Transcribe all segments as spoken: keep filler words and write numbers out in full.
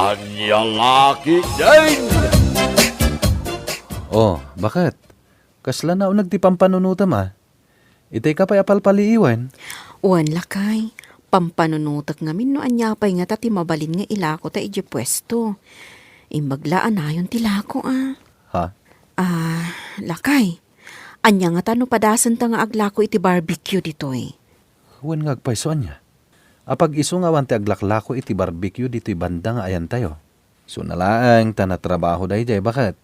Ania la ketdin? Oh, baket? Kasla nauneg ti pampanunotem a? Itay ka pay a palpaliiwen? Wen, lakay. Pampanunotek ngamin no ania pay ngata ti mabalin nga ilakota idiay puesto. Imbag la a nayon ti lako a. Ha? Ah, lakay. Ania ngata no padasenta nga aglako iti barbecue ditoy? Wen nga agpayso ania? Apag isu nga awan ti aglaklako iti barbecue ditoy banda nga ayantayo. Isuna laeng ta natrabaho daydiay, baket?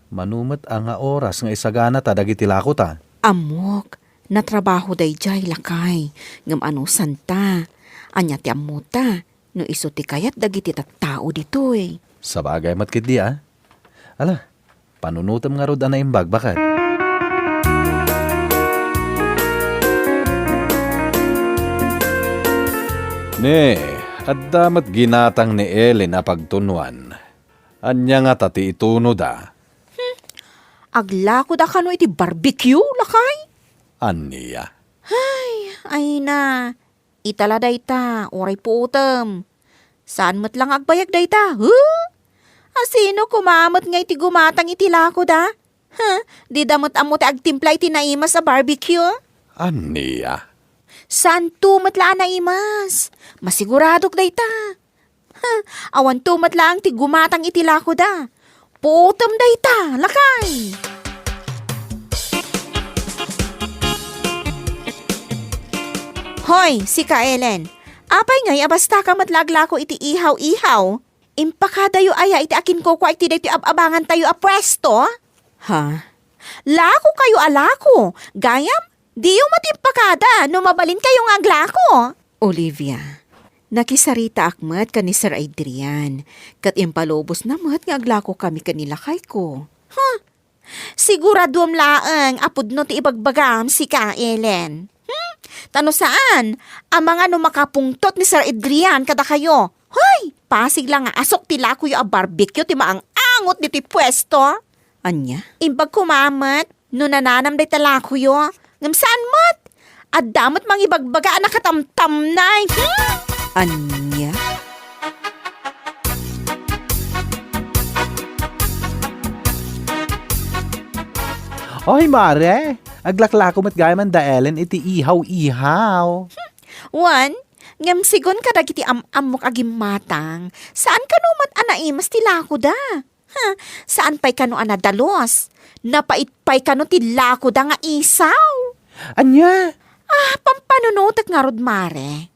Mano met a nga oras nga isaganata dagiti lakota? Ammok, natrabaho daydiay, lakay, ngem anusanta? Ania ti ammota no isu ti kayat dagiti tattao ditoy? Sabagay met ketdi a. Ala, panunotem ngarud a naimbag, baket? Ne, adda met ginatang ni Ellen a pagtunuan. Ania ngata ti itunoda? Hmm. Aglakoda kano iti barbecue, lakay? Ania? Ay, ayna. Ita la dayta, uray puotem. Saan met la nga agbayag dayta, huh? Asino koma met nga iti gumatang iti lakoda? Huh? Dida met ammo ti agtimpla iti naimas a barbecue? Ania? Saanto met la a naimas. Masiguradok dayta. Huh, awanto met laeng ti gumatang iti lakoda. Puotem dayta, lakay! Hoy, sika, Ellen. Apay ngay a bastaka met la aglako iti ihaw-ihaw? Impakadayo aya iti akinkukua iti daytoy ab-abangantayo a puesto? Ha? Lakokayo a lako, gayam? Diyo met impakada no mabalinkayo nga aglako. Olivia, nakisaritaak met ken ni Sir Adrian, ket impalubosna met nga aglakokami ken ni lakayko. Huh? Siguraduem laeng a pudno ti ibagbagam, sika, Ellen. Hmm? Ta no saan, amangan no makapungtot ni Sir Adrian kadakayo. Hoy! Pasig la nga asok ti lakoyo a barbecue ti maang-angot ditoy puesto. Ania? Imbag koma met no nananam dayta lakoyo. Ngem saan met? Adda met mangibagbaga a nakatamtamnay. Hmm? Ania? Oy, mare! Aglaklako met gayam da Ellen iti ihaw-ihaw. Wen, ngem sigun kadagiti am-ammok a gimmatang, saan kano met a naimas ti lakoda? Ha, saan pay kano a nadalus? Napait pay kano ti lakoda nga isaw? Ania? Ah, pampanunotek ngarud, mare.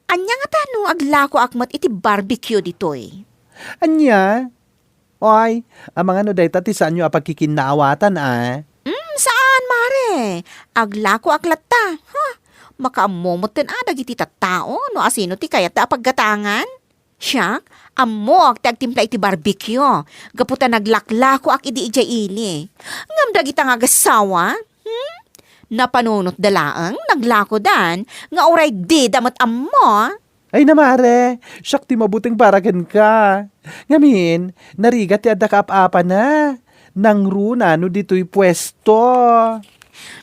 Ania ngata no aglakoak met iti barbecue ditoy? Ania? Oy, amangan no dayta ti saanyo a pagkikinnaawatan, a? Mm, saan, mare. Aglakoak latta. Ha? Makaammo metten a dagiti tattao no asino ti kayatda a paggatangan? Siak, ammok ti agtimpla iti barbecue, gapu ta naglaklakoak idi idiay ili. Ngem dagita nga agassawa, hmm? Napanunotda laeng naglakodan nga uray dida met ammo. Ay na, mare, siak ti mabuteng para kenka. Ngamin, narigat ti adda kaap-apana. Nangruna no ditoy puesto.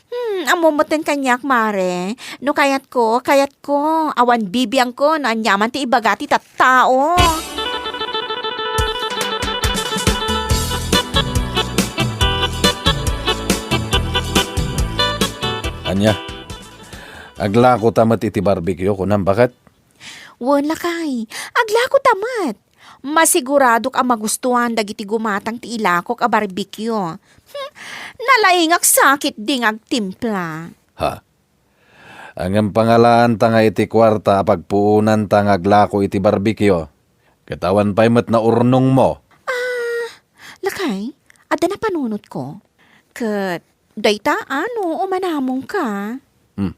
Hmm, ammo metten kaniak, mare. No kayatko, kayatko. Awan bibiangko no aniaman ti ibaga ti tattao. Ania? Aglakota met iti barbecue, kunam, baket? Wen, lakay. Aglakota met. Masiguradok a magustuhan dagiti gumatang ti ilakok a barbecue. Hmm, nalaingak sa ketdi nga agtimpla. Ha? Ngem pangalaanta nga iti kuarta a pagpuonanta nga aglako iti barbecue, ket awan pay met naurnongmo. Ah, lakay, adda napanunotko. Ket dayta, ano, umanamongka? Hmm.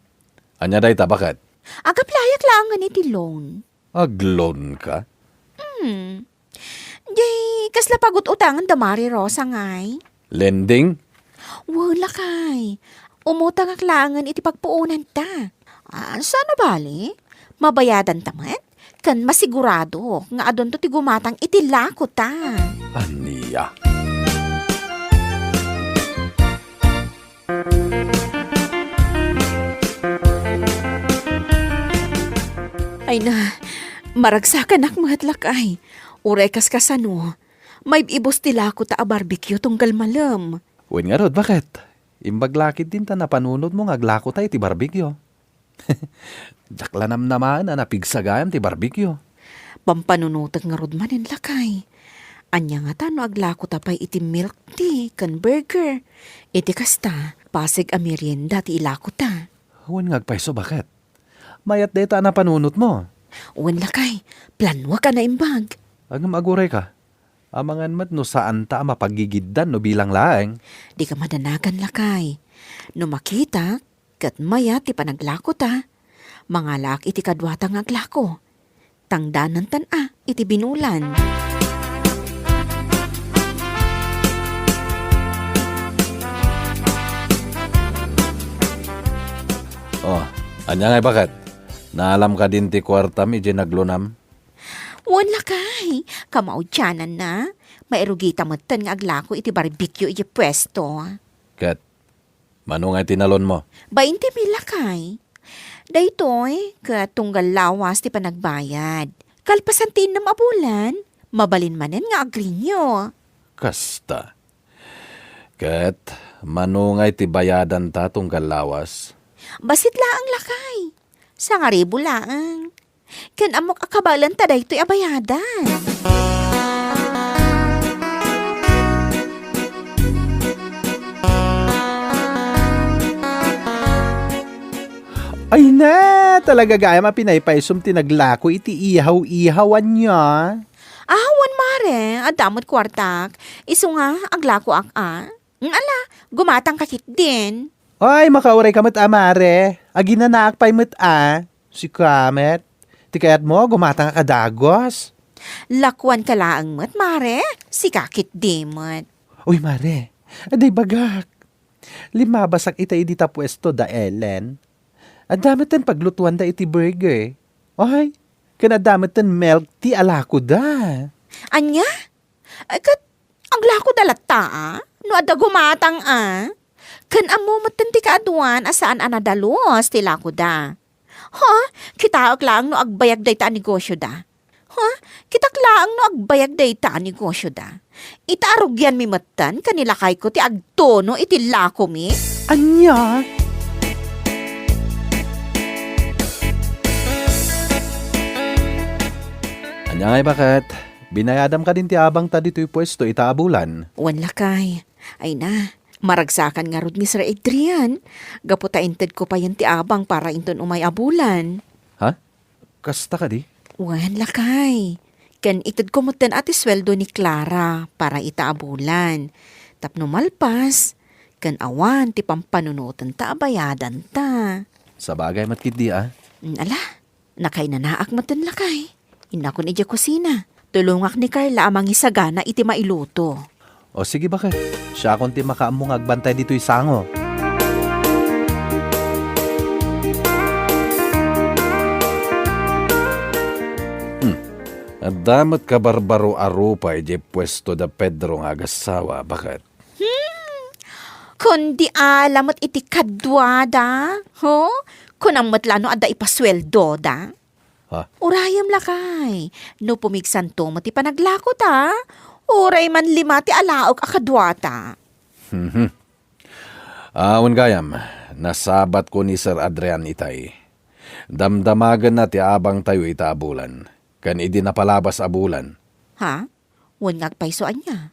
Ania dayta, baket? Ag-applyak laengen iti loan. Ag-loan ka? Hmm. Di, kasla pagut-utangan da Mari Rosa ngay? Lending? Wen, lakay. Umutangak laengen iti pagpuonanta. Ah, saan a bali? Mabayadanta met? Ken masigurado nga adunto ti gumatang iti lakota. Ania? Ay na, maragsakanak met, lakay. Uray kaskasano, maib-ibus ti lakota a barbecue tunggal malem. Wen ngarud, baket? Imbag la ketdin ta napanunotmo nga aglakota iti barbecue. Diak la namnamaen a napigsagayam ti barbecue. Pampanunotek ngarud manen, lakay. Ania ngata no aglakota pay iti milk tea ken burger? Iti kasta, pasig a merienda ti ilakota. Wen nga agpayso, baket? Mayat dayta a napanunotmo. Wen, lakay, planuak a naimbag. Ngem agurayka. Amangan met no saanta a mapagigiddan no bilang laeng. Dika madanagan, lakay. No makitak, ket mayat ti panaglakota, mangalaak iti kaduata nga aglako. Tangdanantan a iti binulan. Oh, ania ngay, baket? Naalam kadin ti kuartam idiay naglunam? Wen, lakay, kamaudiananna, mairugita metten nga aglako iti barbecue idiay puesto. Ket mano ngay tinalonmo? Bainte mil, lakay. Daytoy, ket tunggal lawas ti panagbayad. Kalpasan ti innem a bulan, mabalin manen nga agrenew. Kasta. Ket mano ngay ti bayadanta tunggal lawas? Bassit laeng, lakay. Sangaribu laeng. Ken ammok a kabaelanta daytoy a bayadan. Ay na, talaga gayam a pinaypaysom ti naglako iti ihaw-ihaw, ania? Ah, wen, mare, adda met kuartak. Isu nga, aglakoak a. Mm, ala, gumatangka ketdin. Ay, makaurayka met a, mare. Aginanaak pay met a. Sika met. Ti kayatmo, gumatangka a dagus. Lakuanka laeng met, mare. Sika ketdi met. Uy, mare. Adda ibagak. Limmabasak itay dita puesto da Ellen. Adda metten paglutuanda iti burger. Ay, ken adda metten milk tea a lakoda. Ania? Ay, ket aglakoda latta a? No adda gumatang a? Ken ammo metten ti kaaduan a saan a nadalus ti lakoda. Ha? Kitaek laeng no agbayag dayta a negosioda. Ha? Kitak laeng no agbayag dayta a negosioda. Ita a rugianmi metten ken ni lakayko ti agtuno iti lakomi? Ania? Ania ngay, baket? Binayadam kadin ti abangta ditoy puesto ita a bulan? Wen, lakay. Ay na, maragsakan ngarud ni Sir Adrian. Gapu ta intedko payen ti abang para inton umay a bulan. Ha? Kasta kadi? Wen, lakay. Ken itedko metten a ti sueldo ni Clara para ita a bulan. Tapno malpas, ken awan ti pampanunotenta a bayadanta. Sabagay met ketdi a. Mm, ala, nakainanaak metten, lakay. Innakon idiay kusina. Tulongak ni Carla a mangisagana iti mailuto. O sige, baket. Siakon ti makaammo nga agbantay ditoy sango. Hmm. Adda met kabarbaro a rupa idiay puesto da Pedro nga agassawa, baket. Hmm. Kundi ala met iti kaduada, ho? Kunam met la no adda ipasueldoda. Ha? Urayem, lakay, no pumigsanto met ti panaglakota, uray man lima ti alaok a kaduata. Mhm. Awan gayam, nasabatko ni Sir Adrian itay. Damdamagenna ti abangtayo ita a bulan, ken idi napalabas a bulan. Ha? Wen nga agpayso ania?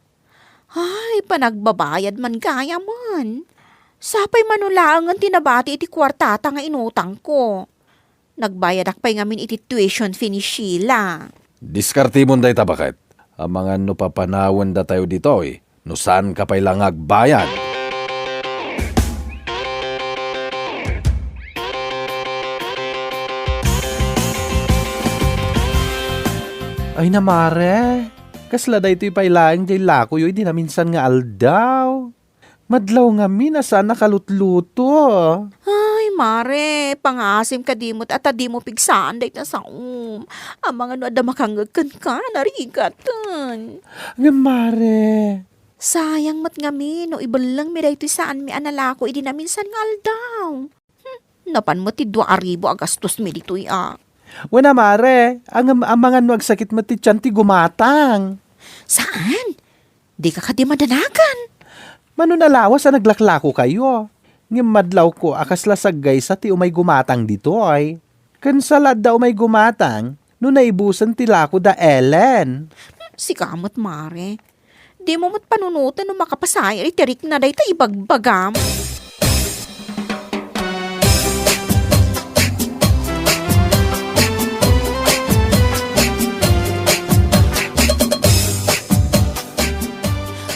Ay, panagbabayad man gayamen. Sapay mano laengen ti nabati iti kuartata nga inutangko. Nagbayadak pay ngamin iti tuition fee ni Sheila. Diskartemon dayta, baket. Amangan no papanawendatayo ditoy, no saanka pay la nga agbayad. Ay na, mare. Kasla daytoy pay laeng diay lakoyo idi naminsan nga aldaw. Madlaw ngamin a saan a kalutluto. Ay, mare, pangaasim kadi met a ta dimo pigsaan dayta saom. Amangan no adda makangngeg kenka, narigaten. Ngem, mare. Sayang met ngamin no ibellengmi daytoy saanmi a nalako idi naminsan nga aldaw. Hmm, napan met ti dua a ribu a gastosmi ditoy a. Wen a, mare, ngem amangan no agsakit met ti tian ti gumatang. Saan? Dika kadi madanagan? Mano a lawas a naglaklakokayo. Ngem madlawko a kasla saggaysa ti umay gumatang ditoy. Ken sa la adda umay gumatang no naibusen ti lako da Ellen. Sika met, mare. Dimo met panunoten no makapasayaat iti rikna dayta ibagbagam.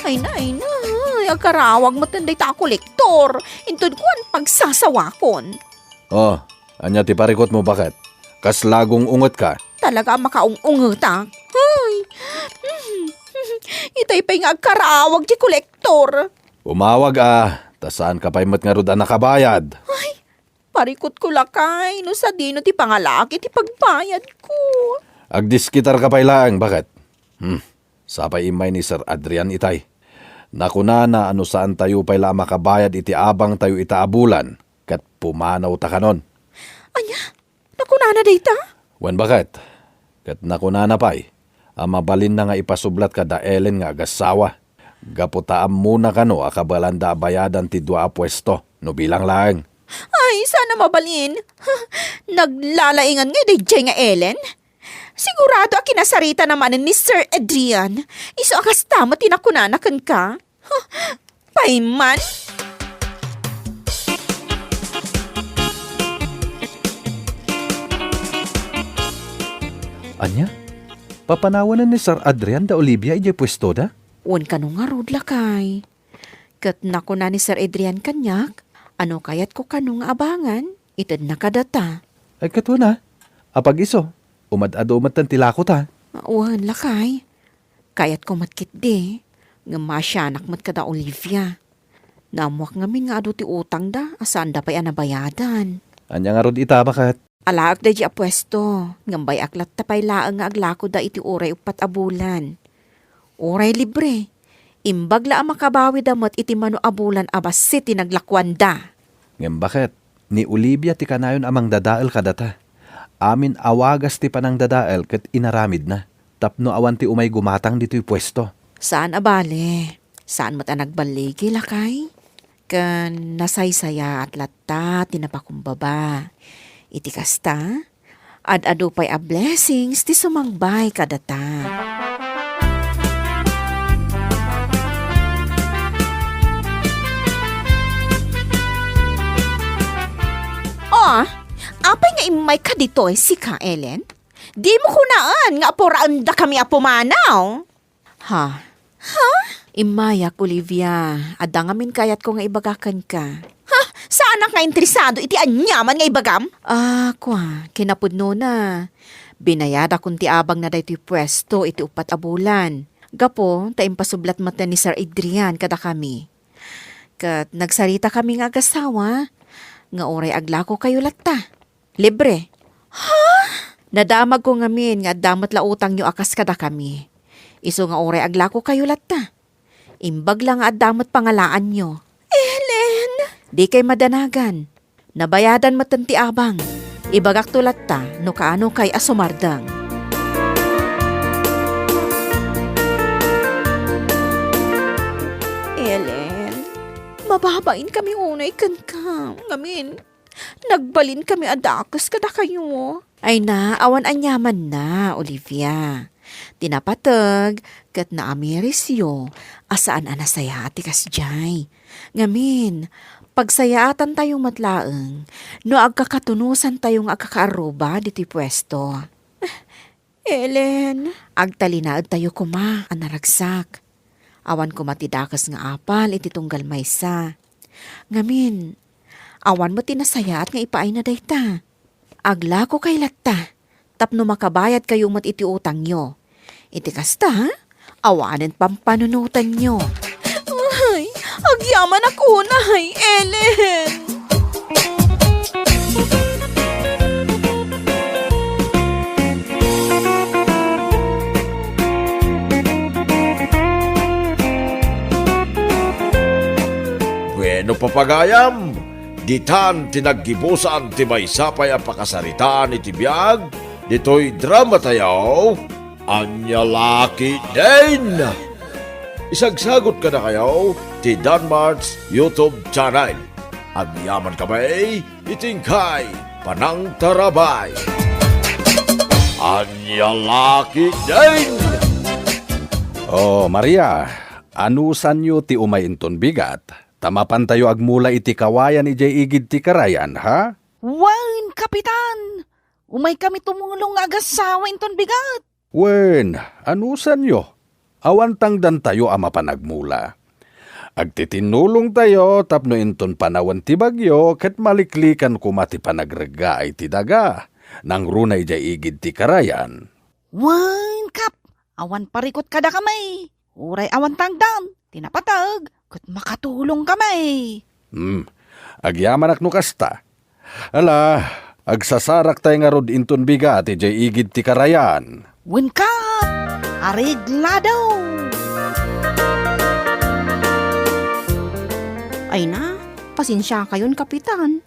Ay na, ay na. Ay, agkarawag met dayta a kolektor. Inton kuan, pagsasawakon. Oh, ania ti parikutmo, baket? Kasla gung-ungetka? Talaga a makaung-ungetak. Hoy! Itay pay nga agkarawag ti kolektor. Umawag a, ta saanka pay met ngarud a nakabayad. Ay, parikutko lakay, no sadino ti pangalak iti pagbayadko. Agdiskitarka pay laeng, baket? Hmm, sapay immay ni Sir Adrian itay. Nakunana a no saantayo pay la a makabayad iti abangtayo ita a bulan, ket pumanawta kanon. Ania? Nakunana dayta? Wen, baket. Ket nakunana pay a mabalinna nga ipasublat kada Ellen nga agassawa. Gapu ta ammona kano a kabaelanda a bayadan ti dua a puesto, no bilang laeng. Ay, saan a mabalin. Naglalaingan ngay daydiay nga Ellen? Sigurado a kinasaritana manen ni Sir Adrian. Isu a kasta met ti nakunana kenka. Huh, pay man? Ania? Papanawanen ni Sir Adrian da Olivia idiay puestoda? Wen kano ngarud, lakay. Ket nakuna ni Sir Adrian kaniak, a no kayatko kano nga abangan, itedna kadata. Ay, ket wen a, apag-isu, umad-adu metten ti lakota. Wen, lakay. Kayatko met ketdi, ngem maasianak met kada Olivia. Naammoak ngamin nga adu ti utangda a saanda pay a nabayadan. Ania ngarud ita, baket? Alaek daydiay a puesto, ngem bay-ak latta pay laeng nga aglakoda iti uray uppat a bulan. Uray libre, imbag la a makabawida met iti mano a bulan a bassit ti naglakoanda. Ngem baket, ni Olivia ti kanayon a mangdadael kadata. Amin a wagas ti panangdadael ket inaramidna, tapno awan ti umay gumatang ditoy puesto. Saan a bale, saan met a nagballigi, lakay. Ken nasaysayaat latta ti napakumbaba. Iti kasta, ad-adu pay a blessings ti sumangbay kadata. Oh, apay nga immayka ditoy, sika, Ellen? Dimo kunaan nga apuraendakami a pumanaw? Ha? Ha? Immayak, Olivia. Adda ngamin kayatko nga ibaga kenka. Ha? Saanak nga interesado iti aniaman nga ibagam? Ah, kua, kinapudnona. Binayadakon ti abangna daytoy puesto iti uppat a bulan. Gapu ta impasublat met ni Sir Adrian kadakami. Ket nagsaritakami nga agassawa nga uray aglakokayo latta, libre. Ha? Nadamagko ngamin nga adda met la utangyo a kas kadakami. Isu nga uray aglakokayo latta, imbag la nga adda met pangalaanyo. Ellen! Dikay madanagan. Nabayadan metten ti abang. Ibagakto latta no kaanokay a sumardeng. Ellen, mababainkami unay kenka. Ngamin, nagbalinkami a dakes kadakayo. Ay na, awan aniamanna, Olivia. Ti napateg ket naamirisyo a saan a nasayaat ti kasdiay. Ngamin, pagsayaatantayo met laeng no agkakatunosantayo nga agkakaarruba ditoy puesto. Ellen. Agtalinaedtayo koma a naragsak. Awan koma ti dakes nga apal iti tunggal maysa. Ngamin, awan met ti nasayaat nga ipaayna dayta. Aglakokay latta tapno makabayadkayo met iti utangyo. Iti kasta, awanen pampanunotanyo. Ay, agyamanak unay, Ellen! Bueno, papagayam, ditan ti naggibusan ti maysa pay a pakasaritaan iti biag Ditoy dramatayo, Ania La Ketdin! Isagsagut kadakayo ti Danmart's YouTube channel. Agyamankami iti inkay panangtarabay. Ania La Ketdin! Oh, Maria, anusanyo ti umay inton bigat, ta mapantayo agmula iti kawayan idiay igid ti karayan, ha? Wen, Kapitan! Umaykami tumulong nga agassawa inton bigat. Wen, anusanyo? Awan tangdantayo a mapan agmula. Agtitinnulongtayo tapno inton panawen ti bagyo ket maliklikan koma ti panagreggaay ti daga, nangruna idiay igid ti karayan. Wen, Kap, awan parikut kadakami. Uray awan tangdan ti napateg ket makatulongkami. Hmm, agyamanak no kasta. Ala, agsasaraktayo ngarud inton bigat idiay igid ti karayan. Wenka, areglado! Ay na, pasensiakayon, Kapitan.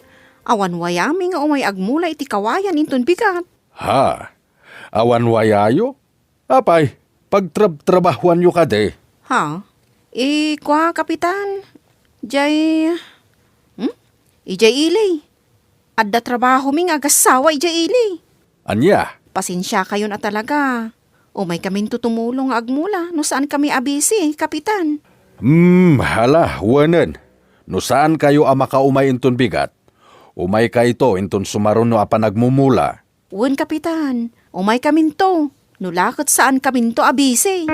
Awan wayami nga umay agmula iti kawayan inton bigat. Ha? Awan wayayo? Apay, pagtrabtrabahuanyo kadi? Ha? Eh, kua, Kapitan? Jay, hmm? Ijay ili. Adda trabahomi nga agassawa ijay ili. Ania? Pasensiakayon a talaga. Umaykaminto tumulong nga agmula no saankami a busy, Kapitan. Hmm, hala, wenen. No saankayo a makaumay inton bigat, umaykayto inton sumaruno a panagmumula. Wen, Kapitan, umaykaminto. No la ket saankaminto a busy.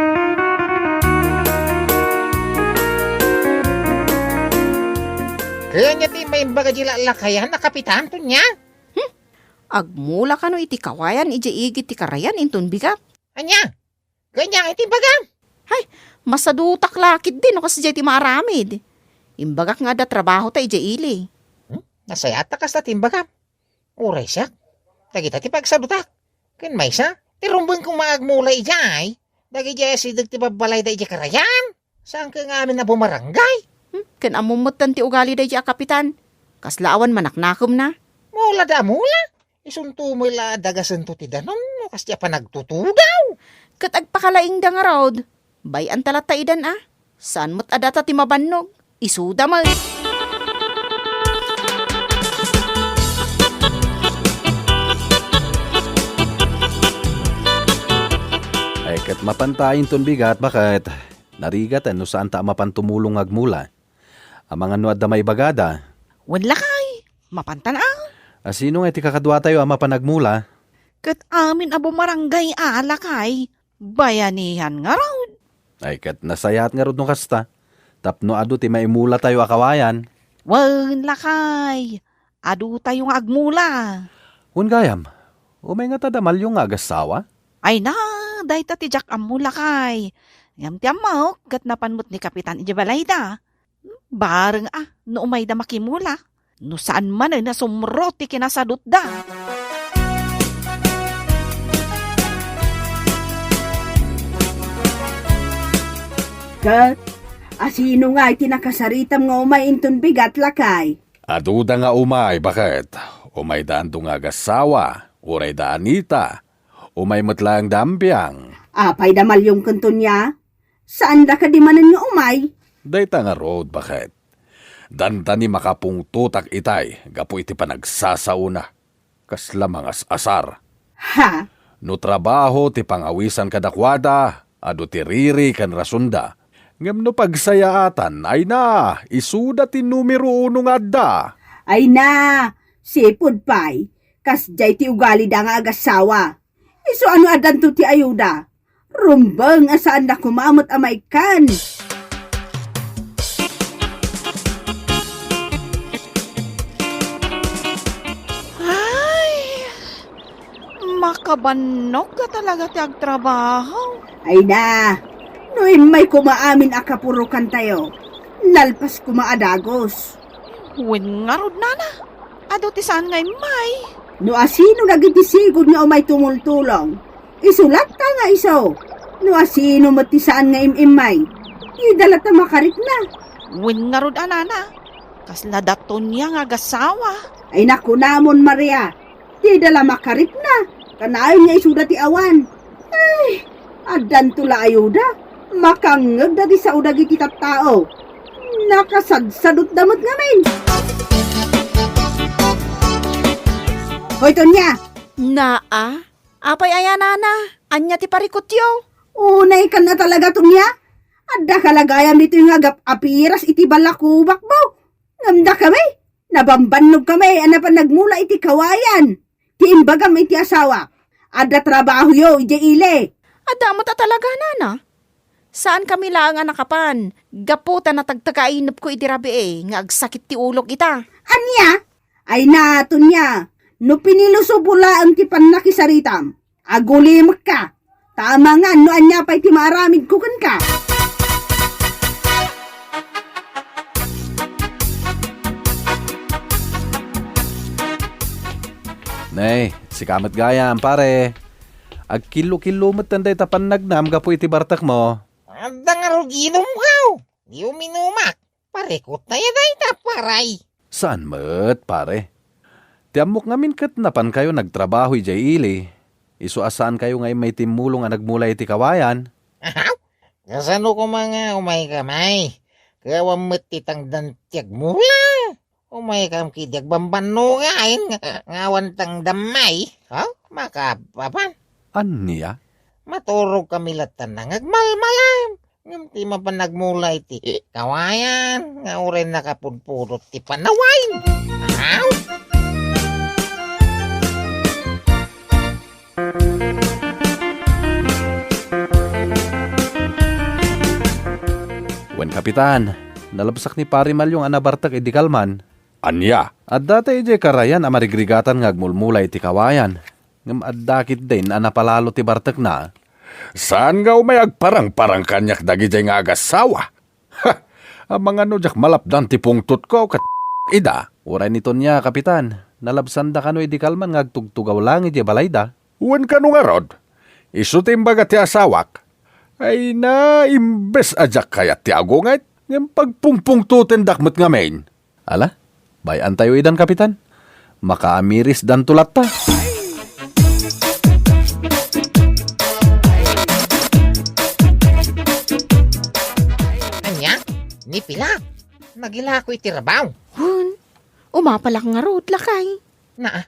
Kayatyo ti maimbag a di lallakayan a Kapitan, Tonia? Hmm? Agmula kano iti kawayan idiay igid ti karayan inton bigat? Ania? Kayatyo iti imbagam? Hay, masadutak la ketdi no kasdiay ti maaramid. Imbagak nga adda trabahota idiay ili. Hmm? Nasayaat ta kasta ti imbagam. Uray siak, dagita ti pagsadutak. Ken maysa, ti rumbeng koma agmula idiay, dagidiay asideg ti babbalayda idiay karayan. Saanka nga amin a bumarangay? Hmm, ken ammom metten ti ugali daydiay a Kapitan. Kasla awan manaknakemna. Mula da a mula. Isunto met la a dagasento ti danum no kasdi a panagtutudaw. Ket agpakalaingda ngarud. Bay-anta latta idan a. Saan met a data ti mabannog. Isuda met. Ay, ket mapanta inton bigat, baket? Narigat no saanta a mapan tumulong nga agmula. Amangan no adda maibagada. Wen lakay, mapantan a. A, sino nga iti kakaduatayo a mapan agmula? Ket amin a bumarangay a lakay, bayanihan ngarud. Ay, ket nasayaat ngarud no kasta. Tapno adu ti maimulatayo a kawayan. Wen lakay, adutayo nga agmula. Wen gayam, umay ngata da Malyo nga agassawa? Ay na, dayta ti diak ammo lakay. Ngem ti ammok, ket napan met ni Kapitan idiay balayda. Bareng a, no umayda makimula. No saan manen a sumro ti kinasadutda. Ket, asino nga iti nakasaritam nga umay inton bigat, lakay? Aduda nga umay, baket? Umayda Ando nga agassawa, uray da Anita. Umay met laeng da Ampiang. Apay da Malyong ken Tonia? Saanda kadi manen nga umay? Dayta ngarud, baket? Dandani makapungtotak itay gapu iti panagsasaona. Kasla mangas-asar. Ha? No trabaho ti pangawisan kadakuada, adu ti riri ken rasonda. Ngem no pagsayaatan, ay na, isuda ti numero uno nga adda. Ay na, sipud pay, kasdiay ti ugalida nga agassawa. Isu a no addanto ti ayuda, rumbeng a saanda koma met a maikkan. Ay, makabannog a talaga ti agtrabaho. Ay na, no immay koma amin a kapurokantayo, nalpas koma a dagus. Wen ngarud, nana, adu ti saan nga immay. No asino dagiti sigud nga umay tumultulong, isu latta nga isu. No asino met ti saan nga im-immay, ida latta makarikna. Wen ngarud a, nana, kasla da Tonia nga agassawa. Ay, nakunamon, Maria, ti ida la makarikna, Kanayon nga isuda ti awan. Ay, addanto la ayuda. Makangngegda ti sao dagiti tattao. Nakasadsadutda met ngamin. Hoy, Tonia! Naa? Apay aya, nana? Ania ti parikutyo? Unay kan a talaga, Tonia. Adda ka la gayam ditoy nga agap-apiras iti balakubakmo. Ngem dakami, nabambannog kami a napan nagmula iti kawayan. Ti imbagam iti asawak, adda trabahoyo idiay ili. Adda met a talaga, nana. Saan kami laeng a nakapan, gapu ta natagtagainepko iti rabii nga agsakit ti ulok ita. Ania? Ay na, Tonia, no pinilusopo laeng ti pannakisaritam, agulimekka. Ta amangan no ania pay ti maaramidko kenka. Nay, sika met gayam, pare. Agkillo-killo met dayta pannagnam gapu iti bartekmo. Adda ngarud inumkaw. Di uminumak. Parikut tayo dayta, paray. Saan met, pare? Ti ammok ngamin ket napankayo nagtrabaho idiay ili. Isu a saankayo nga immay timmulong a nagmula iti kawayan. Ahaw? Kasano koma nga umaykami? Ket awan met ti tangdan ti agmula. Umaykam ketdi agbambannogayen nga, nga awan tangdam, may? Ha? Makapapan? Ania? Maturogkami latta nga agmalmalam. Ngem ti mapan nagmula iti kawayan nga uray nakapudpudot ti panawen. Aw! Wen, Kapitan, nalabsak ni Pari Malyong a nabartek idi kalman. Ania? Adda tay idiay karayan a marigrigatan nga agmulmula iti kawayan, ngem adda ketdin a napalalo ti bartekna. Saan nga umay agparangparang kaniak dagidiay nga agassawa? Ha! Amangan no diak malapdan ti pungtotko ket ida. Uray ni Tonia, Kapitan, nalabsanda kano idi kalman nga agtugtugaw laeng idiay balayda. Wen kano ngarud, isu ti imbaga ti asawak. Ay na, imbes a diak kayat ti agunget, ngem pagpungpungtotendak met ngamin. Ala, bay-antayo idan, Kapitan. Makaamirisdanto latta. Ania? Ni pila? Nagilako iti rabaw. Wen, umapalak ngarud, lakay. Naa,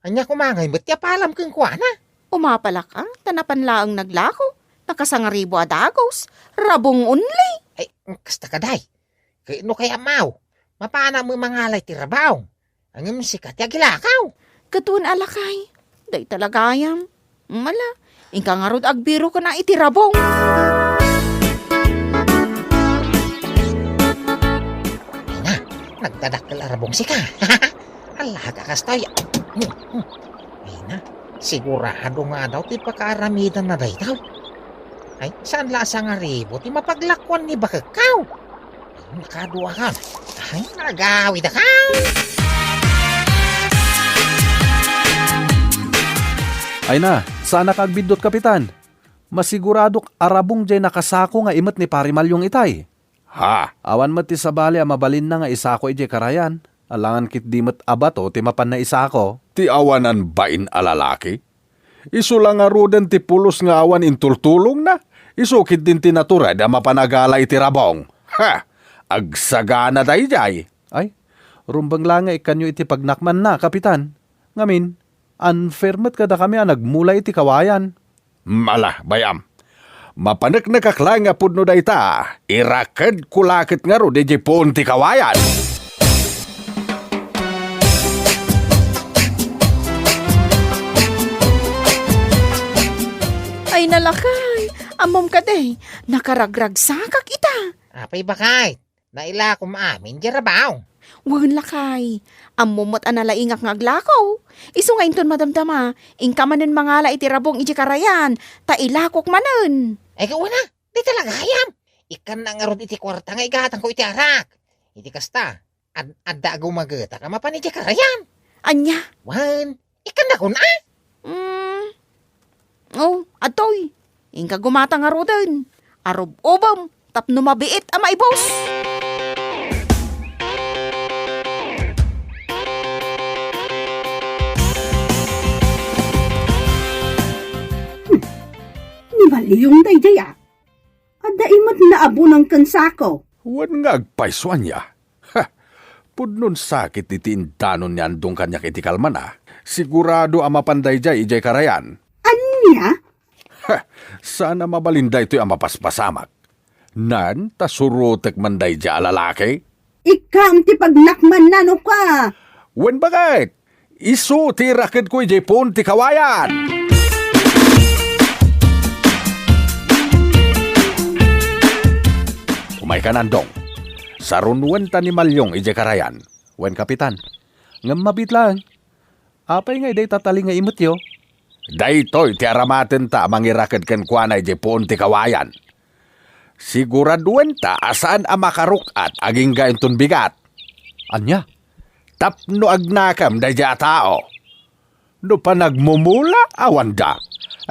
ania koma ngay met ti apalam kenkuana? Umapalak a, ta napan laeng naglako. Nakasangaribo a dagus, rabong only. Ay, kasta ka, day. Ket no kayatmo, mapanak met mangala iti rabaw. Ngem sika ti agilakaw. Ket wen a, lakay, dayta la gayam. Ala, inka ngarud agbiro ken a iti rabong. Ay na, nagdadakkel a rabong sika. Ala ka kastoy. Ay na, sigurado nga adaw ti pakaaramidanna daytoy. Ay, saan la a sangaribo ti mapaglakuan ni bakekkaw? Nakaduakan. Ay, nagawidakaw! Ay na, saanak agbiddut, Kapitan. Masiguradok a rabong diay nakasako nga imet ni Pari Malyong itay. Ha? Awan met ti sabali a mabalinna nga isako idiay karayan. Alangan ketdi met a bato ti mapanna isako. Ti awanan bain a lalaki? Isu la ngaruden ti pulos nga awan intultulongna. Isu ketdin ti natured a mapan agala iti rabong. Ha! Agsagana daydiay. Ay, rumbeng la nga ikkanyo iti pagnakmanna, Kapitan. Ngamin, unfair met kadakami a nagmula iti kawayan. Mala, bay-am. Mapaneknekak laeng nga pudno dayta, irakedko la ket ngarud idiay puon ti kawayan. Ay, nalakay! Ammom kadi, nakaragragsakak ita. Apay, bakay? Nailakom amin diay rabaw. Wen, lakay. Ammom met a nalaingak nga aglako. Isu nga inton madamdama, inka manen mangala iti rabong idiay karayan, ta ilakok manen. Ay, wen a, di talaga ayam. Ikkannak ngarud iti kuarta nga igatangko iti arak. Iti kasta, ad-, adda agumagetak a mapan idiay karayan. Ania? Wen, Ikkannakon a? Mm. Oh, adtoy. Inka gumata ngaruden. Arub-ubem tapno mabiit a maibus. Agpaliyong daydiay a. Adda imet naabunang ken sako. Wen nga agpayso ania? Ha! Pudnon sakit iti indanon ni Andong kaniak iti kalmana. Sigurado a mapan daydiay idiay karayan. Ania? Ha! Saan a mabalin daytoy a mapaspasamak. Nan, ta surotek man daydiay a lalaki. Ikkaam ti pagnakman nano ka. Wen baket, isu ti irakedko idiay puon ti kawayan. Umaykan, Andong. Sarunuen ta ni Malyong idiay karayan. Wen, Kapitan. Ngem mabiit laeng. Apay nga idiay tatali nga imetyo? Daytoy ti aramatenta a mangiraked kenkuana idiay puon ti kawayan. Siguraduenta a saan a makaruk-at agingga inton bigat. Ania? Tapno agnakem daydiay a tao. No panagmumula, awanda.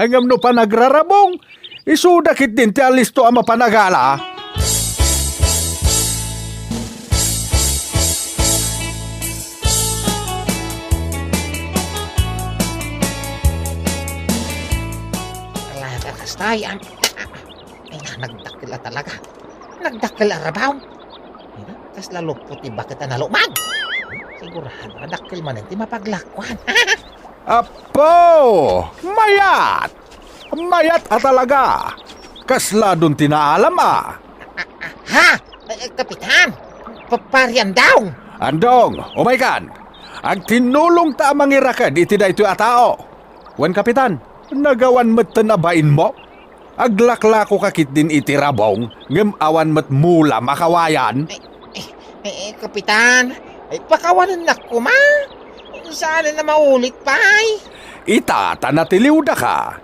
Ngem no panagrarabong, isuda ketdin ti alisto a mapan agala. Talaga, kastay, ang, ay, na, nagdakkel a talaga. Nagdakkel a rabaw. Ay, na, kasla lupot ti baket a nalumag. Sigurado, dakkel manen ti mapaglakuan. Apo! Mayat! Mayat a talaga! Kasla don ti naalam a. Ha? Eh, Kapitan? Pa-, Pari Andong? Andong, umaykan! Agtinnulongta a mangiraked iti daytoy a tao. Wen, Kapitan, nagawan metten a bainmo? Aglaklako ka ketdin iti rabong, ngem awan met mula makawayan. Eh, eh, eh, Kapitan, eh, pakawanennak koma. Saan a maulit pay? Ita, ta natiliwdaka.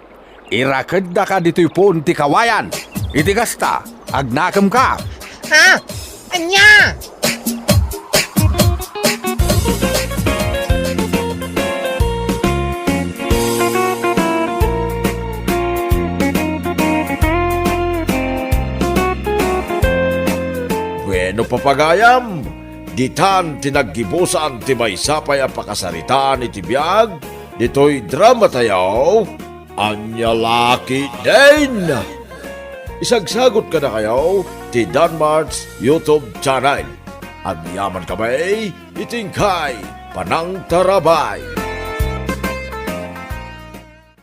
Irakeddaka ditoy puon ti kawayan. Iti kasta, agnakemka. Ha? Ania? Bueno, papagayam, ditan ti naggibusan ti maysa pay a pakasaritaan iti biag ditoy dramatayo. Ania la ketdin? Isagsagot kadakayo ti Danmart's YouTube channel. Agyamankami iti inkay panangtarabay.